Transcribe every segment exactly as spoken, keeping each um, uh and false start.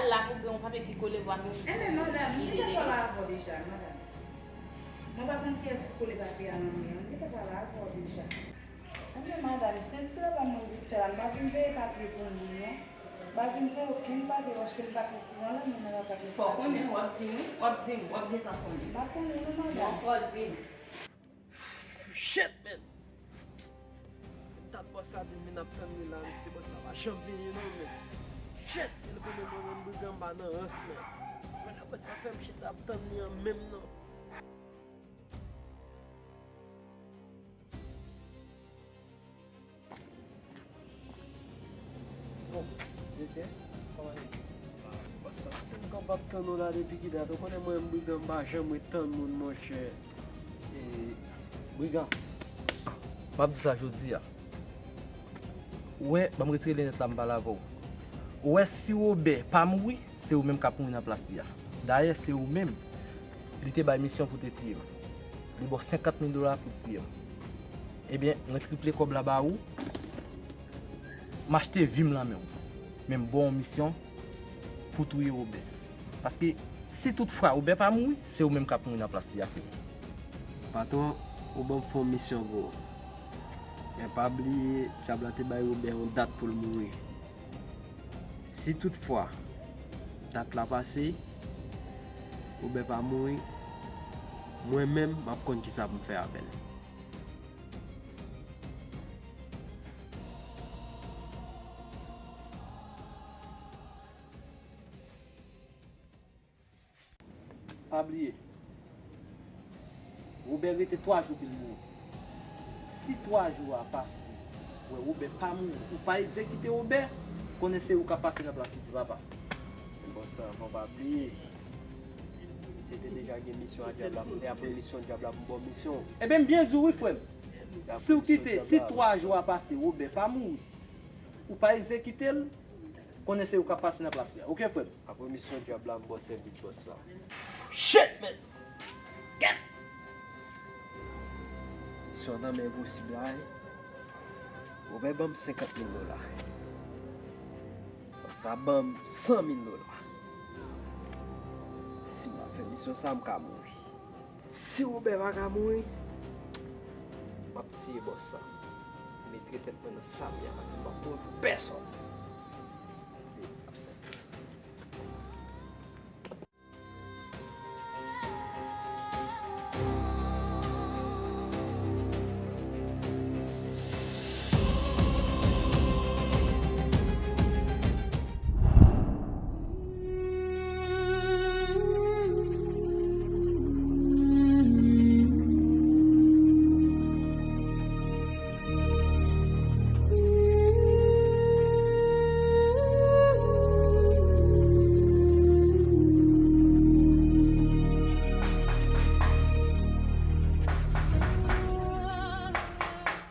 La pou gen yon papye ki kole pou ak yon... Enben, madanm, mwen te pale avè w deja, madanm. Mwen pa konn kiyès ki kole papye a nan men an, mwen te pale avè w deja. Enben, madanm, se ti travay mwen vin fè la, m pa vin veye papye pou moun, non. M pa vin veye okenn papye, paske m pa t okouran la, mwen menm pa t... Fò w konnen, w ap di m, wi, w ap di m, w ap gentan konnen. M pa konnen, non, madanm. Bon, fò w di m. Shit, man! Dat bòs la di m vin ap tann li la, mesye, bòs la pa janm vini non, man. Shit! E l konnen mwen menm brigan m pa nan rans, man. Wè la bòs la fè m chita ap tann li an menm non. Bon, Zete, kòman ye? Bòs, sa fè m kanpe ap tann ou la depi ki dat? Ou konnen mwen menm brigan m pa janm ret tann moun, monchè. E, brigan, m ap di sa jodi a. Ou wè, ban m retire linèt la, m pale avè w. Ou wè, si Wobè pa mouri, se ou menm k ap mouri nan plas li a. Dayè, se ou menm li te bay misyon pou te tiye m. Li ba w senkant mil dola pou tiye m. Ebyen, mwen triple kòb la ba ou, m achte vi m nan men w. Men m ba w yon misyon pou touye Wobè. Paske si tout fwa Wobè pa mouri, se ou menm k ap mouri nan plas li a, frè m. Patwon, ou ban m fè yon misyon pou ou. Men pa bliye, dyab la te bay Wobè yon dat pou l mouri. Si tout fwa dat la pase, Wobè pa mouri, mwen menm, m ap konn kisa pou m fè avè l. Pa bliye, Wobè rete twa jou pou l mouri. Si twa jou a pase, w wè Wobè pa mouri, ou pa egzekite Wobè, konnen se ou k ap pase nan plas li, ti papa. Bòs la, fò w pa bliye. Misye te deja gen misyon a dyab la, e apre misyon dyab la pou bon misyon. Ebyen, m byen di w wi, frè m. Si w kite, si twa jou a pase, Wobè pa mouri, ou pa egzekite l, konnen se ou k ap pase nan plas li a. Oke, frè m? Apre misyon dyab la, m ba w sèvis bòs la. Shit, man! Kèt! Misyon nan men enposib la, wi. Wobè ban m senkant mil dola. Bòs la ban m san mil dola. Si m pa fè misyon sa, m ka mouri. Si Wobè pa ka mouri, m ap tiye bòs la. M mete tèt mwen nan sami a, paske m p ap mouri pou pèsòn.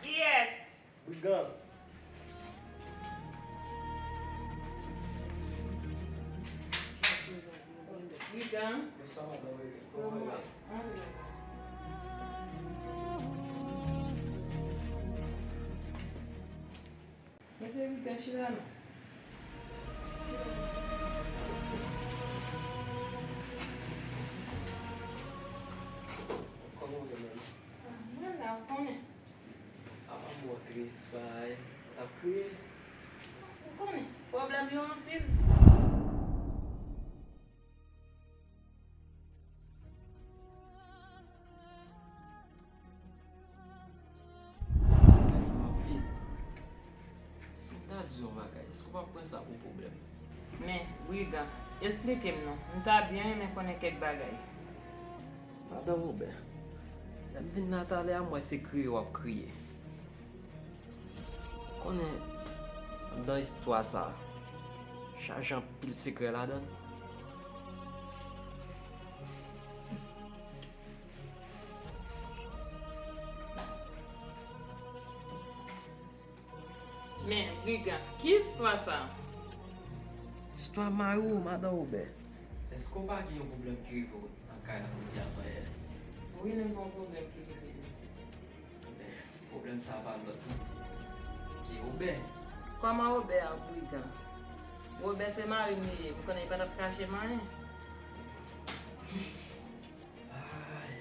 Kiyès? Brigan. Brigan. Yo, sa va, bebe? Kòman w ye? Mesye Brigan, chita non. Kòman w ye menm? Ah, mwen la, ou konnen. Apa m wè w tris, bay, w t ap kriye. Ou konnen, pwoblèm yo anpil. Pwoblèm yo anpil. Si m ta di w yon bagay, èske w p ap pran sa pou pwoblèm? Men, Brigan, esplike m non. M ta byen renmen konnen kèk bagay. Madan Wobè, lè m vin la talè a, m wè se kriye w ap kriye. Konnen, anndan istwa sa a, chaje anpil sekrè ladan l. Men, Brigan, ki istwa sa a? Istwa mari w, madan Wobè. Èske w pa gen yon pwoblèm ki rive w nan kay la kounye a, frè? Wi, men m gen yon pwoblèm ki rive m. Pwoblèm sa a pa lòt non. Se Wobè. Kòman Wobè a, Brigan? Wobè se mari m li ye, m konnen li pa t ap kache m anyen. Ay,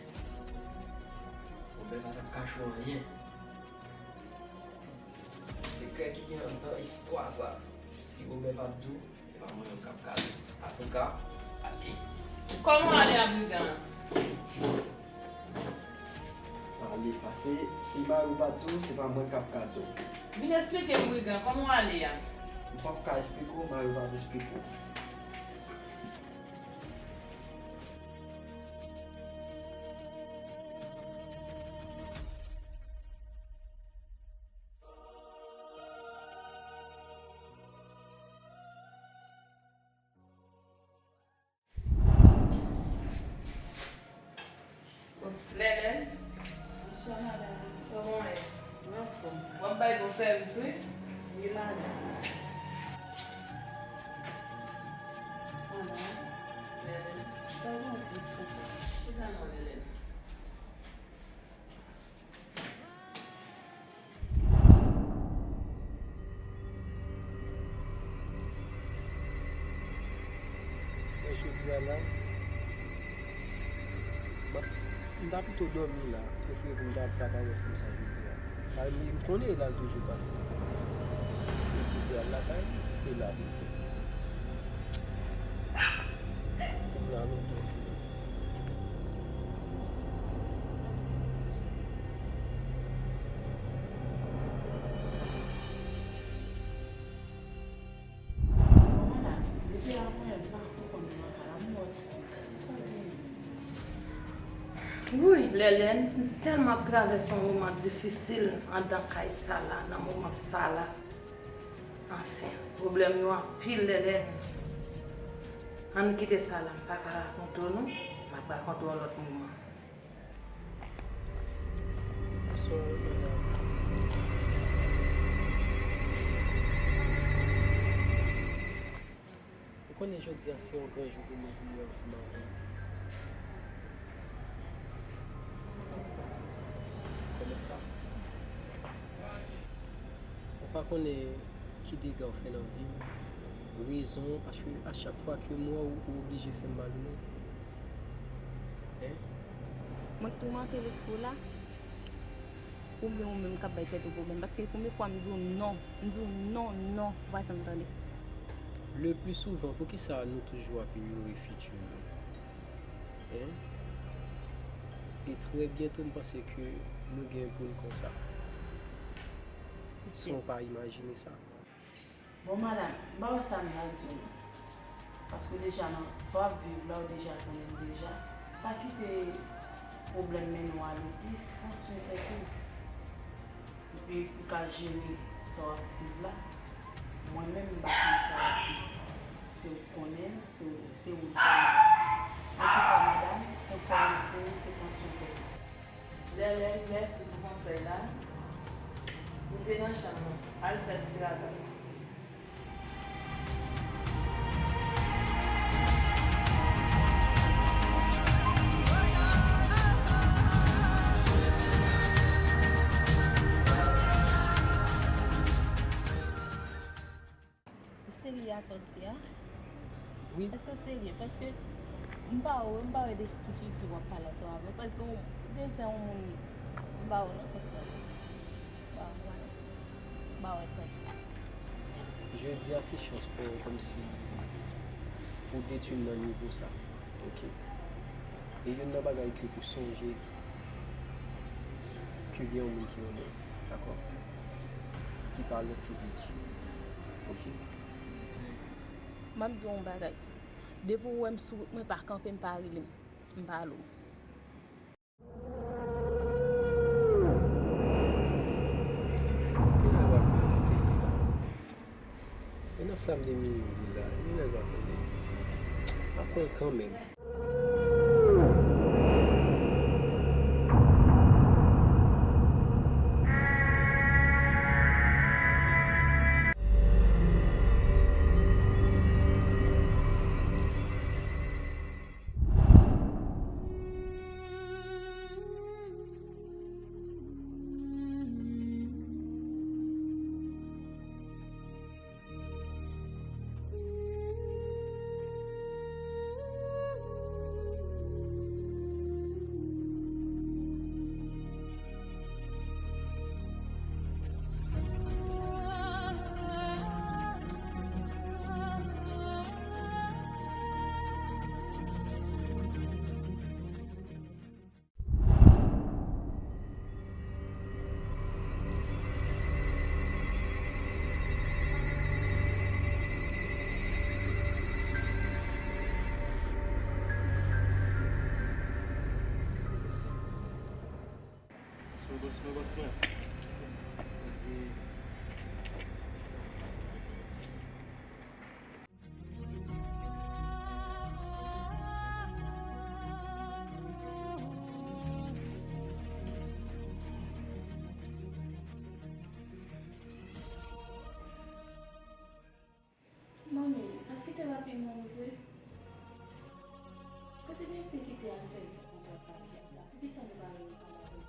Wobè pa t ap kache w anyen. Sekrè ki gen anndan istwa sa, si Wobè pa t di w, se pa mwen menm k ap gade. Antouka, ale. Kòman w ale a brigan an? Ale, paske si mari w pa t di w, se pa mwen k ap ka di w. Vin eksplike m, brigan, kòman w ale a? M p ap ka eksplike w, mari w pa t eksplike w. Lèlèn. Bonswa, madanm. Kòman w ye? Mwen anfòm. W ap bay bon sèvis, wi. Wi, madanm. Madanm. Lèlèn. Sa w gen plis konsa? Ki sa non, Lèlèn? Mwen jodi a la, m ap, m ta pito dòmi la, prefere pou m ta al travay wè fanm sa jodi a. Paske m, m konnen e la l toujou pase. E jodi a l lakay li, e la pou l fè. Pou m la lontan tou. Wouy, Lèlèn, m tèlman ap travèse yon moman difisil anndan kay sa la, nan moman sa la. Anfen, pwoblèm yo anpil, Lèlèn. Ann kite sa la, m pa ka rakonte w non, m ap rakonte w yon lòt moman. Bonswa, madanm. Ou konnen jodi a se yon gran jou pou mwen vini ansanm avè w. Kòman sa? Ou pa konnen ki dega w fè nan vi m. Rezon, paske a chak fwa ke m wè w, ou oblije fè m mal, non. Hein? Mwen k toumante lespri w la? Oubyen ou menm k ap bay tèt ou pwoblèm? Paske konbyen fwa m di w non, m di w non, non, ou pa janm tande. Le pli souvan, poukisa nou toujou ap inyore fiti nou? Hein? E trè byento, m panse ke nou gen pou n konsa. San w pa imajine sa. Bon, madanm, m pa wè sa m ta di w non. Paske w deja nan sa w ap viv la, ou deja konnen l deja. Pa kite pwoblèm mennen w ale plis, pran swen tèt ou. Epi ou ka jere sa w ap viv la. Mwen menm, m pa konn sa w ap viv. Se ou k konnen l, se ou, se ou l konnen. Antouka, madanm, konsèy mwen pou ou, se pran swen tèt ou. Lèlèn, mèsi pou konsèy la. Ou te nan chanm nan. Al fè ti travay. Ou serye ak sa w di a? Wi. Èske w serye? Paske m pa wè, m pa wè de ki fiti w ap pale ansanm avè m. Paske w deja yon moun, m pa wè w nan sans la. M pa wè w nan sans la. M pa wè sans la. Jodi a se chans pa w kòmsi pou w detwi m nan nivo sa. Oke? E youn nan bagay ke pou sonje ke gen yon moun ki renmen w, dakò? Ki pa lòt ke Bondye. Oke? M ap di w yon bagay. Depi w wè m sou wout mwen, pa kanpe, m pa rele m. M pa rele w. Kilè l va fè eseye sa? E nan flam de minwi li la, kilè l va fè eseye sa? M ap pran l kanmenm. Respè, bòs mwen. Mèsi. Manmi, ap kite lapli mwen ouvri? Kote mesye kite al fè kontra ak dyab la? Poukisa nou pa rele kontra pou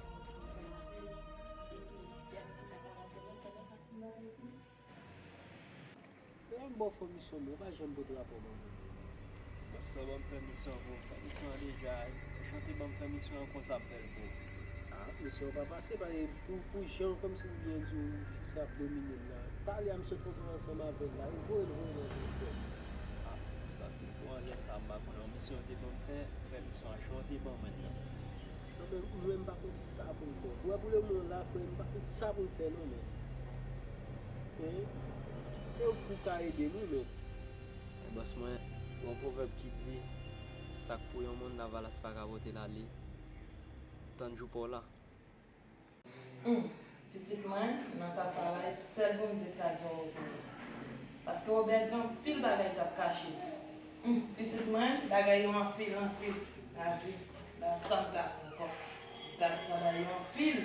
epi dyab ki ta ka rache nou fè nou pa fin bagay pou li? Lè m ba w fè misyon, men ou pa janm pote rapò ban mwen. Bòs la ban m fè misyon pou ou. Fè misyon an deja. Jan w te ban m fè misyon an konsa m fè l pou ou. Ah, misyon an pa pase, paske pou, pou jan kòmsi m byen di w, fi sa ap domine m la. Talè a m sot fè yon twò ansanm avè l la, e voye l, voye l ansanm avè l. Ah, sa se pou anlè sa m pa konnen. Yon misyon yo te ban m fè, fè misyon an jan w te ban mwen l lan. Non, men mwen, m pa konn sa pou m fè. Ou wè pou lemoman la, frè, m pa konn sa pou m fè non, men. Hein? Se ou k pou ka ede m, wi, men. Bòs mwen, gen yon pwovèb ki di, sa k pou yon moun, lavalas pa ka pote l ale. Tann jou pa w la. Hum, pitit mwen, nan ka sa la, e sèl Bondye k ka di yon mo pou ou. Paske Wobè gen anpil bagay l t ap kache. Hum, pitit mwen, bagay yo anpil, anpil. Lavi, la santa ankò. Li t ap travay yo anpil.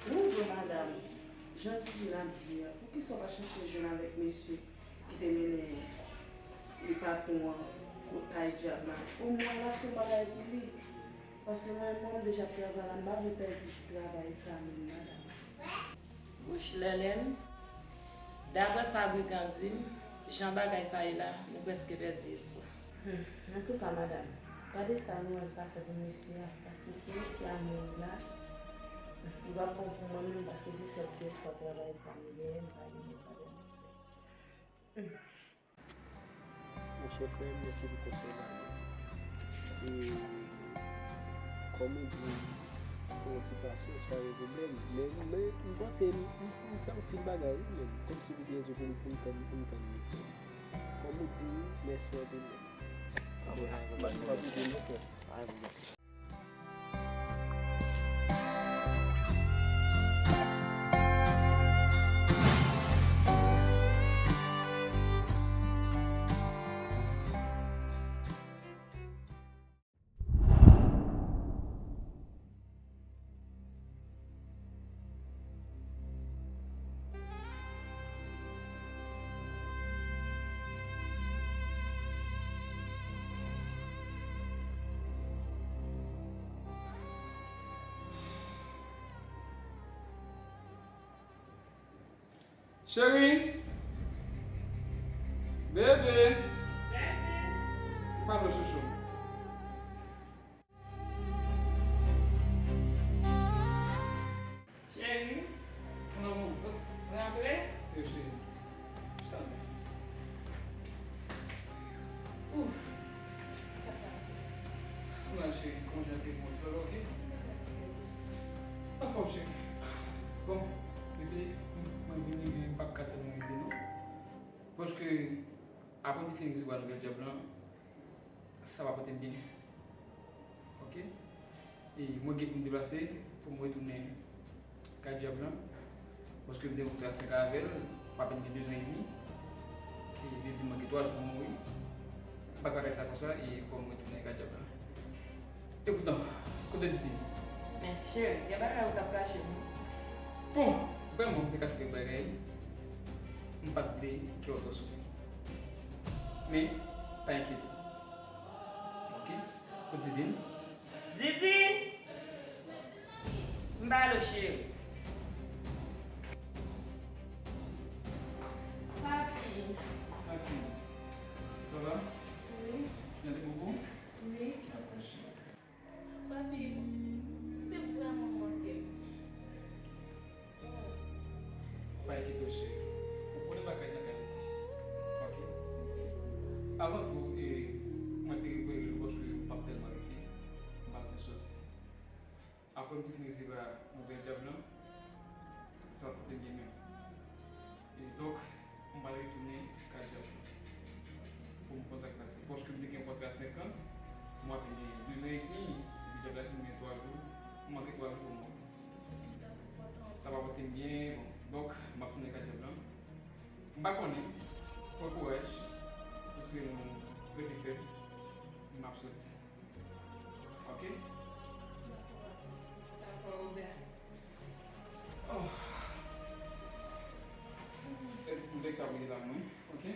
Bonjou, madanm. Jan Didine ap di a, poukisa w pa chèche jwenn avèk mesye ki te mennen patwon an kot kay dyab la? Omwen l ap fè yon bagay pou li. Paske mwen menm, m deja ap travay la, m pa vle pèdi ti travay sa menm, madanm. Wouch, Lèlèn, daprè sa brigan di m, jan bagay sa ye la, nou prèske pèdi espwa. Hmm, antouka, madanm, gade sa nou menm ka fè pou mesye a, paske si mesye a mouri la, li p ap bon pou mwen menm, paske se sèl ti espwa travay sa m genyen, m pa genyen, m pa genyen. Hmm. Monchè frè m, mèsi pou konsèy la. E, kòm ou di, fè yon ti pasyans, pa gen pwoblèm. Men, men, m panse, m, m, m fè anpil bagay, wi, men kòmsi pou byen di pou m, pou m tann, pou m tann li. Kòm ou di, wi, mèsi anpil, men. Mwen, mwen, mwen, mwen, mwen, mwen. Cheri! Bebe! Pardon, chouchou. Cheri, mon amour, rantre. Wi, cheri. Sa va. Ouf. Sa pase. Kouman, cheri? Kòman jan te bon? Tout va oke? Anfòm, cheri. Bon, bebe, mwen vini, men m p ap ka tann ou rive, non. Paske, apre m te fin resevwa nouvèl djab lan, sa pa pote m byen. Oke? E mwen gen pou m deplase pou m retounen kay djab lan. Paske m te kontre a senk avè l, m apèn gen de zan edmi. E li di m manke twa jou pou m mouri. M pa ka gade sa konsa, e fò m retounen kay djab lan. Epoutan, kote Didine? Men, cheri, gen bagay ou t ap kache m wi. Bon, vrèman, m te kache kèk bagay. M pa t vle kè w twò soufri. Men, pa enkyete w. Oke? Kote Didine? Didine! M ba l ou, cheri. Papi. Papi. Sa va? Wi. Jan te bobo? Wi. Dakò, cheri. Papi, m te vrèman manke w. Pa enkyete w, cheri. Ou konnen bagay nan kay la. Oke? Avan tou, e, mwen te repere l paske m p ap tèlman rete. M p ap te soti. Apre m te fin resevwa nouvèl djab lan, sa pa pote m byen menm. E donk, m pral retounen kay djab lan pou m konn sa k pase. Paske m te gen yon kontra senk an, m apèn gen de zan edmi, epi djab la di m gen twa jou, m manke twa jou pou m M pa konnen. Pran kouraj. Espere nou rete fèm. M ap soti. Ok? Dakò, Robert. Oh. Fè ti bout sa pou li la mwen, ok?